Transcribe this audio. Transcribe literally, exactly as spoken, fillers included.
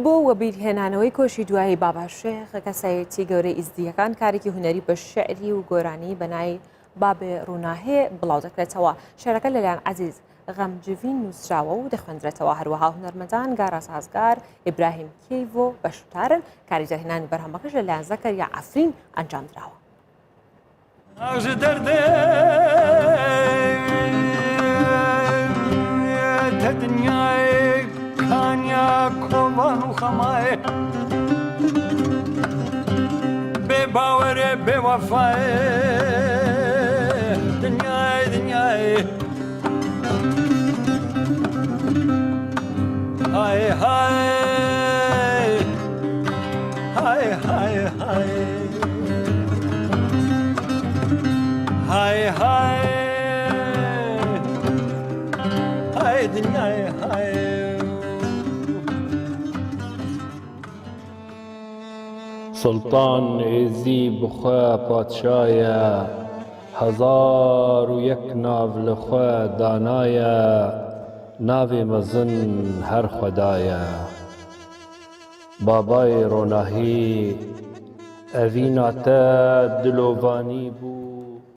بۆ وەبیرهێنانەوەی کۆشی دوایی بابا شێخ، کەسایەتی گەورەی ئیزدیەکان کارێکی هونەری بە شعری و گۆرانی بە نای بابێ ڕووناهێ بڵاو دەکرێتەوە. شعرەکە لەلایەن عەزیز غەمجڤین نووسراوە و دەخوێندرێتەوە. هەروەها هونەرمەندان گارا سازگار، ئیبراهیم کیڤۆ بەشدارن. کاری دەرهێنانی بەرهەمەکەش لەلایەن زەکەریا عەفرین ئەنجام دراوە. Ax ji derdê te dinyayê kaniya kovan û xemayê. Bê bawerê, bê wefayê, dinyayê, dinyayê. Hay, hay. Hay, hay, hay. Hay, hay. Hay, dinyayê, hay. Sultan êzî bi xwe padşa ye, hezar û yek nav li xwe dana ye, navê mezin her Xweda ye. Babayê ronahî, evîna te dilovanî bû.